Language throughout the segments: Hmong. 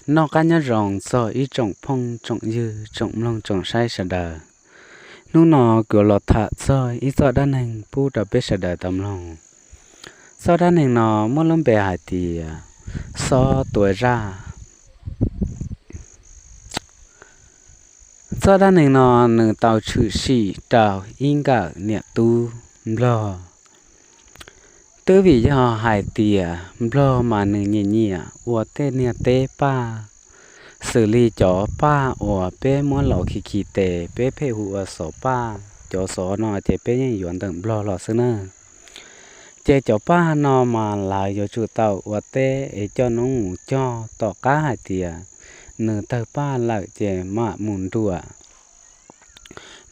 Noj qab nyob zoo txog ib tsoom phooj tsoom ywg tsoom mloog tsoom saib sawv daws. Hnub no kuv los tham txog ib txoj dab neeg pub rau peb sawv daws tau mloog. Txoj dab neeg no muaj lub npe hais tias xob tua zaj. Txoj dab neeg no nws tau tshwm sim rau ib nkawm niam tub nplog. Twb vim yog hais tias nplog mas nws nyiam nyiam ua tej niag teb paj, xws li cov paj uas peb muab los khi khi tes peb pheej hu ua xov paj, cov xov no ces peb yeej yuav ntawm nplog los xwb na. Ces cov paj no mas lawv yuav tsum tau ua teb es coj noob mus cog, tom qab hais tias nws tawg paj lawm ces mam mus nruam.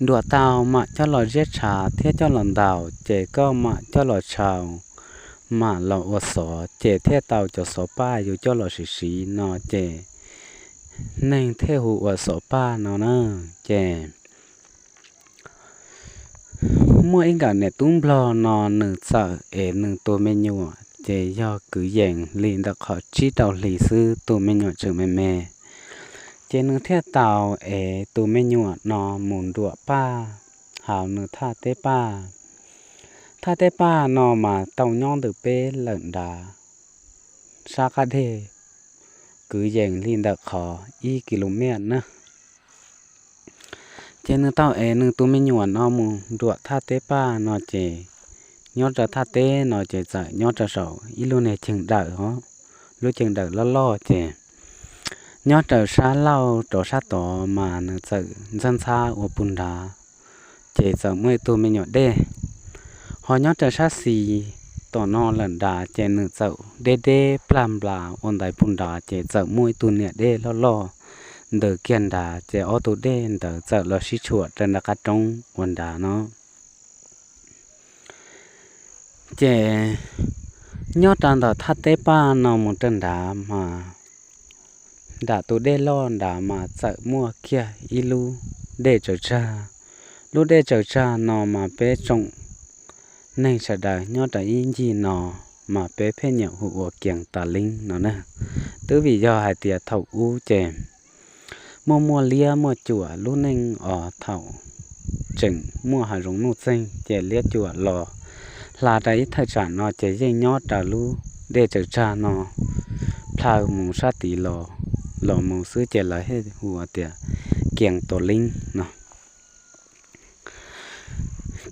Nruam tau mam coj los ziab tshav thiab coj los ntaus, ces koj mam coj los tshau, mam los ua xov, ces thiaj tau cov xov paj yus coj los siv siv no ces neeg thiaj hu ua xov paj no na. Ces muaj ib nkawm niam tub nplog no nws txawm ev nws tus me nyuam, ces yog kwv yees li ntawm qhov tsib rau hlis xwb, tus me nyuam tseem me me. Ces nws thiaj tau ev tus me nyuam no mus nruam paj hauv nws thaj teb paj. Thaj teb paj no mas tau nyob ntawm peb lawm nrad sab qab deg, kwv yees li ntawm qhov ib kis lus mev na. Ces nws tau ev nws tus me nyuam no mus nruam thaj teb paj no ces nyob rau thaj teb no ces txawm nyob rau saum ib lub niag cheej dawm os, lub cheej dawm loj loj ces nyob rau sab laug rov sab tod mas nws txawm ntxhab ntxhab ua pug nrad, ces txawm muaj ib tug me nyuam dej. Ho nyob rau sab xis tom no lawm nrad ces nws txawm deb deb plag nplas ua ntaiv pug nrad ces txawm muaj ib tug niam dej loj loj ntws kiag nrad, ces ob tug dej ntawd txawm los sib tshuam rau nram qab roob ua nrad no. Ces nyob rau ntawm thaj teb paj no mus rau nrad mas nram tus dej loj nrad mas txawm muaj kiag ib lub dej tsaws tsag. Lub dej tsaws tsag no mas peb tsoom neeg sawv daws nyob rau ib ncig no mas peb pheej nyiam hu ua Kiag Tas Leeb no na. Twb vim yog hais tias thaum ub ces muaj muaj liab muaj cuam, lub neej os thaum tseem muaj hav zoov nuj txeeg ces liab cuam los hla rau ib thaj tsam no ces yeej nyob rau lub dej tsaws tsag no plhaw mus sab tid los mus xwb ces lawv thiaj hu tias Kiag Tas Leeb no.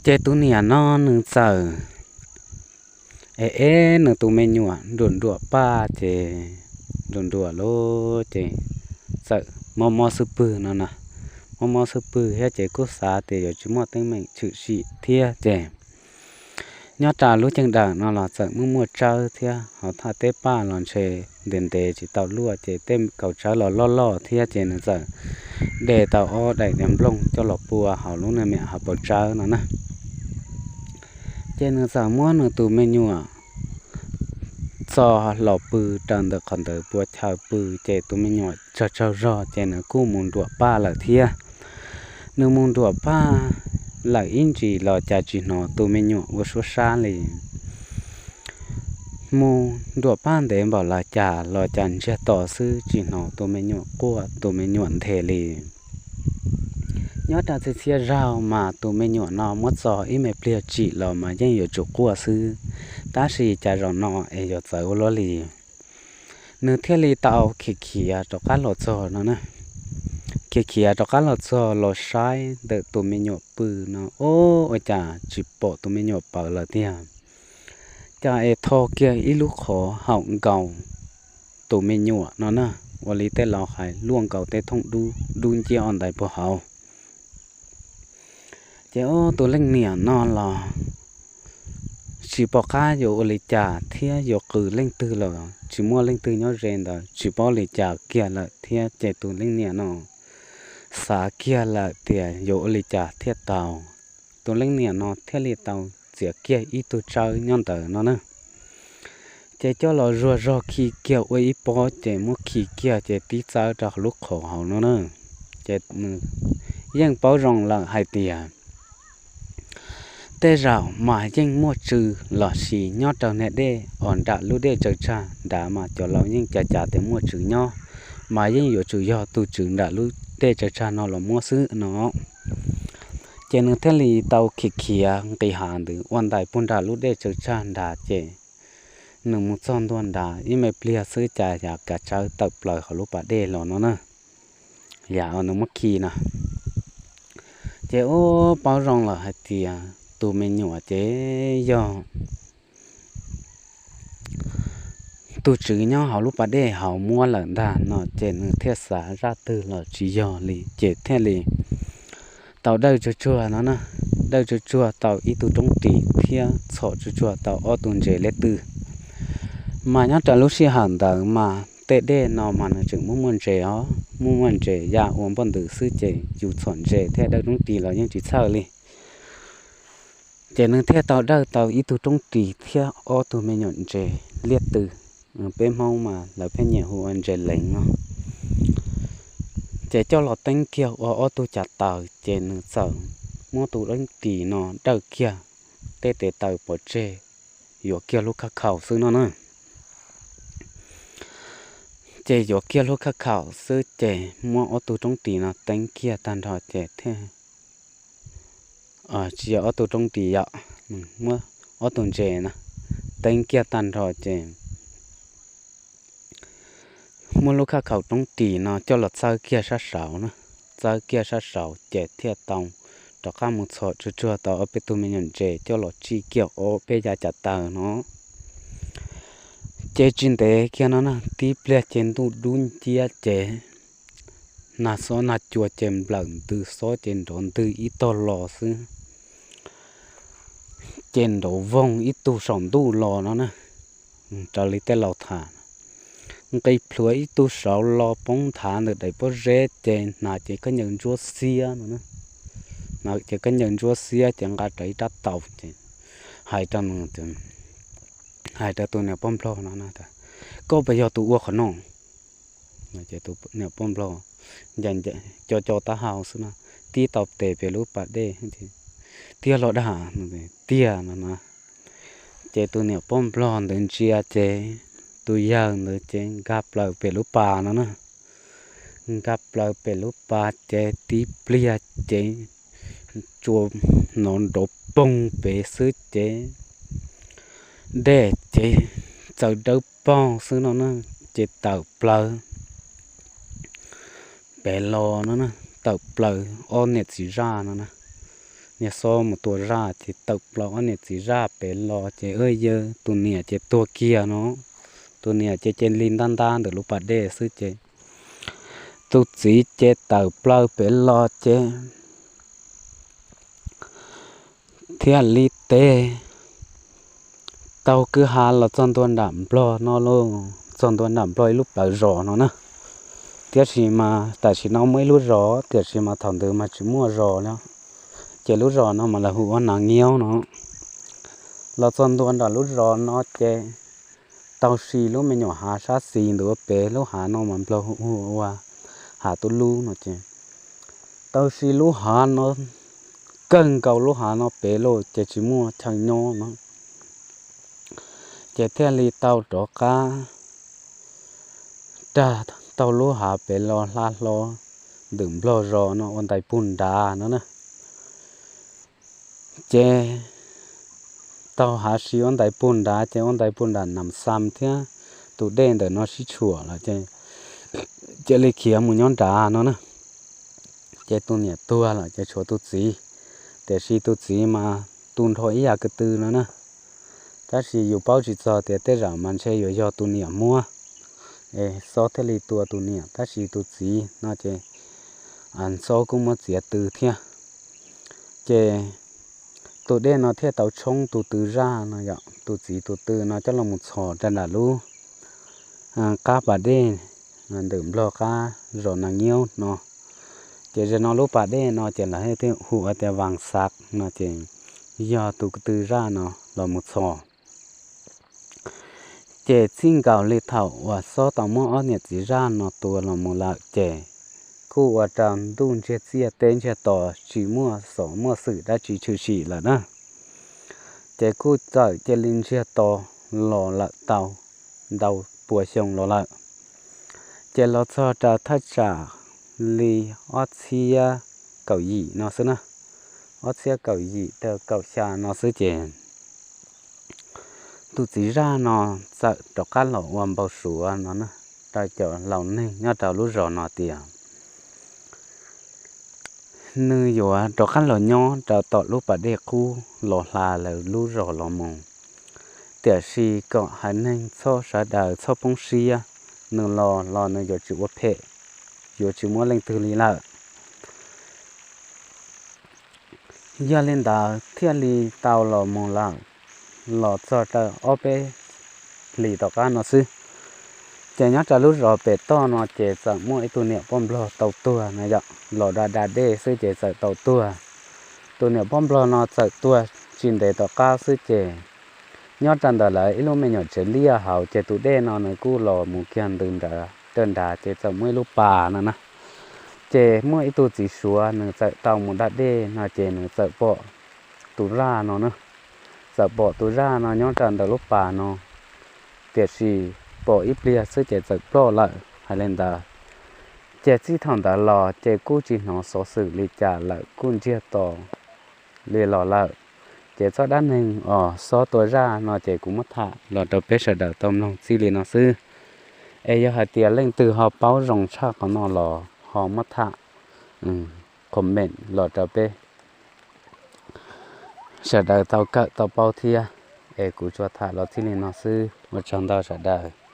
Ces tus niam no nws txawm ev ev nws tus me nyuam nruam nruam paj ces nruam nruam lawm ces txawm mob mob xwb pwg no na. Mob mob xwb pwg thiab ces kuj xav tias yuav tsis muaj teeb meem tshwm sim thiab ces nyob rau lub cheej dawm no los txawm muaj muaj tsawb thiab, ho thaj teb paj los ntshe ntev ntev tsis tau luaj ces tej kaus tsawb los loj loj thiab ces nws txawm de tau ob daim diav nplooj coj los pua hauv lub niag me hav paus tsawb no na. Ces nws txawm muab nws tus me nyuam txo los pw rau ntawm qhov ntawd pua chaw pw ces tus me nyuam tsaug tsaug zog ces nws kuj mus nruam paj lawm thiab. Nws mus nruam paj lawm ib ntsis los cas tsis hnov tus me nyuam ua suab sab li. Mus nruam paj ntev npaum li cas los cas ntsiag to xwb tsis hnov tus me nyuam quaj tus me nyuam nthe li. Nyob rau txhia txhia zaug mas tus me nyuam no muab txo ib me pliag tsim los mas yeej yuav tsum quaj xwb, tab sis cas zaum no es yuav txawv ua luaj li. Nws thiaj li tau khiav khiav rov qab los txog no na. Khiav khiav rov qab los txog los saib ntawm tus me nyuam pw no, ua cas tsis pom tus me nyuam pawv lawm tiag. Cas es tho kiag ib lub qhov haum nkaus tus me nyuam no na, ua li tej laus hais luaj nkaus tej thooj dub dub nciab ua ntaiv puag hauv. Ces tus leej niam no los tsis pom qab yuav ua li cas thiab yuav qw leej twg los tsis muaj leej twg nyob ze ntawd, tsis paub li cas kiag lawm thiab ces tus leej niam no xav kiag lawm tias yuav ua li cas thiaj tau. Tus leej niam no thiaj li tau txiav kiag ib tug tsawb nyob ntawd no na, ces coj los zuag zog khi kiag ua ib pob ces muab khi kiag ces tib txawb rau hauv lub qhov hauv no na. Ces nws yeej paub zoo lawm hais tias tej zaum mas yeej muaj tswv los sis nyob rau niag dej uas nram lub dej tsaws tsag nrad mas cov laus yeej cav cav tias muaj tswv nyob, mas yeej yuav tsum yog tus tswv nram lub dej tsaws tsag no los muab xwb no. Ces nws thiaj li tau khiav khiav nqis hav ntawd ua ntais puag nram lub dej tsaws tsag nrad ces nws mus txog ntua nrad ib me pliag xwb cas yam kav tsawb tawm plaws hauv lub pas dej los no na, yam uas nws muab khi na. Ces ua paub zoo lawm hais tias tus me nyuam ces yog tus tswv nyob hauv lub pas dej hauv muab lawm ntag no ces nws thiaj xav zaj twg los tsis yog li ces thiaj li tau dawj tsuag tsuag no na, dawj tsuag tsuag tau ib tug roob ris thiab txhom tsuag tsuag tau ob tug ntses liab twg. Mas nyob rau lub sij hawm ntawd mas tej dej no mas nws tseem muaj muaj ntses os, muaj muaj ntses yam ua npoj ntws xwb ces yus txhom ntses thiab dawj roob ris los yeej tsis txhawj li. Ces nws thiaj tau dawj tau ib tug roob ris thiab ob tug me nyuam ntses liab twg, peb Hmoob mas lawv pheej nyiam hu ua ntses leev no. Ces coj los teeb kiag ua ob tug cav taws ces nws txawm muab tus roob ris no dawj kiag tej tes taw pov tseg, yuav kiag lub khaj khaum xwb no na. Ces yuav kiag lub khaj khaum xwb ces muab ob tug roob ris no teeb kiag tag nrho ces thiaj, tsis yog ob tug roob ris yom, muab ob tug ntses na teeb kiag tag nrho ces muab lub khaj khaum roob ris no coj los txawb kiag sab saud na, txawb kiag sab saud ces thiaj tau rov qab mus txhom tsuag tsuag tau ob peb tug me nyuam ntses coj los tsij kiag ob peb yav cav taws no. Ces tsis ntev kiag no na tib pliag ces ntuj dub nciab ces nag xob nag cua ces nplawm ntws xob ces nrov ntwg ib tog los xwb. Ces nrov voog ib tug saum ntuj los no na, raws li tej laus tham, nqis plhuav ib tug saud los poob nthav ntawm daim pob zeb ces hnav cev khaub ncaws ntsuab xiab no, hnav cev khaub ncaws ntsuab xiab ces nqa rawv ib rab taus ces hais rau nws, hais rau tus niam poj nplog no, koj puas yog tus ua qhov no? Tus niam poj nplog ncaim co co taub hau xwb no, tib tau tes pem lub pas dej, tiag los dag? Tiag no na. Ces tus niam poj nplog ntawd ntsia ces tus yawg ntawd ces nkag plaws pem lub pas no na, nkag plaws pem lub pas ces tib pliag ces tsuas hnov nrov poog pem xwb ces dej ces txawm dawb paug xwb no na, ces tawm plaws pem los no na, tawm plaws ob niam txiv zaj no na. Niag xob mus tua zaj ces tawm plaws ob niam txiv zaj pem los ces yawg tus niam ces tuag kiag no. Tus niam ces cia li ntab ntab ntawm lub pas dej xwb ces tus txiv ces tawm plaws pem los ces thiaj li teb tau kwj ha los txog ntua nram nplog no lauj, txog ntua nram nplog ib lub plawv zos no na. Tiam sis mas tam sim no muaj ib lub zos, tiam sis mas thaum ntawd mas tsis muaj zos li. Ces lub zos no mas lawv hu ua Nas Nyiaub no. Los txog ntua nram lub zos no ces tau si lub me nyuam hav sab xis ntawd ua pem, lub hav no mas nplog hu ua Hav Tub Lub no ces tau si lub hav no kawg nkaus lub hav no pem lauj ces tsis muaj chaw nyob no. Ces thiaj li tau rov qab rag tau lub hav pem los hla hlo ntawm nplog zos no ua ntais pug nrad no na. Ces tau hav si ua ntais pug nrad ces ua ntais pug nram Nas Xas thiab tus dej ntawm no sib tshuam lawm ces cia li khiav mus nyob nrad no na. Ces tus niam tuag lawm ces tshuav tus txiv, tiam sis tus txiv mas tu nrho ib yam ko tw no na. Tab sis yus paub tsis txog tias tej zaum mas ntshe yuav yog tus niam muab, es xob thiaj li tua tus niam, tab sis tus txiv no ces xob kuj muab txiav tw thiab. Ces tus dej no thiaj tau tshoob tus tw zaj no yom, tus txiv tus tw no coj los mus txhos rau nram lub qab pas dej ntawm nplog qab zos Nas Nyiaub no. Ces zaum no lub pas dej no ces lawv thiaj hu ua tias Vas Xav no ces yog tus tw zaj no los mus txhos. Ces txij nkaus li thaum uas xob tau muab ob niam txiv zaj no tua los mus lawm ces kuj ua rau ntuj ntsiag txiaj teb ntsiag to, tsis muaj xov muaj xwm dab tsi tshwm sim lawm na. Ces kuj txawm cia li ntsiag to los lawm tau ntau pua xyoo los lawm. Ces los txog rau thaj tsam li ob txhiab kaum yim no xwb na, ob txhiab kaum yim rau kaum xya no xwb ces tus txiv zaj no txawm rov qab los ua npau suav no na rau cov laus neeg nyob rau lub zos no tias nws yuav rov qab los nyob rau tom lub pas dej qub los hla lawv lub zos los mus, tiam sis kom haiv neeg txhob, sawv daws txhob poob siab, nws los los nws yuav tsis ua phem, yuav tsis muab leej twg li lawm. Yog li ntawd thiaj li tau los mus lawm, los txog rau ob peb hlis tom qab no xwb, ces nyob rau lub zos pem toj no ces txawm muaj ib tug niam poj nplog tau tuag no yom, los da da dej xwb ces txawm tau tuag. Tus niam poj nplog no txawm tuag tsis ntev tom qab xwb ces nyob rau ntawm lawv ib lub me nyuam tsev liaj hauv ces tus dej no nws kuj los mus kiag ntws nrad rau nrad ces txawm muaj ib lub pas no na. Ces muaj ib tug txiv suav nws txawm tau mus da dej no ces nws txawm pom tus zaj no na, txawm pom tus zaj no nyob rau ntawm lub pas no, tiam sis pom ib pliag xwb ces txawm ploj lawm hais li ntawd. Ces txij thaum ntawd los ces kuj tsis hnov xov xwm li cas lawm, kuj ntsiag to li los lawm. Ces txoj dab neeg uas xob tua zaj no ces kuv muab tham los rau peb sawv daws tau mloog txij li no xwb. Es yog hais tias leej twg ho paub zoo tshaj qhov no los ho muab tham comment los rau peb sawv daws tau kawm tau paub thiab. Es kuv tsuas tham los txij li no xwb, ua tsaug ntau sawv daws.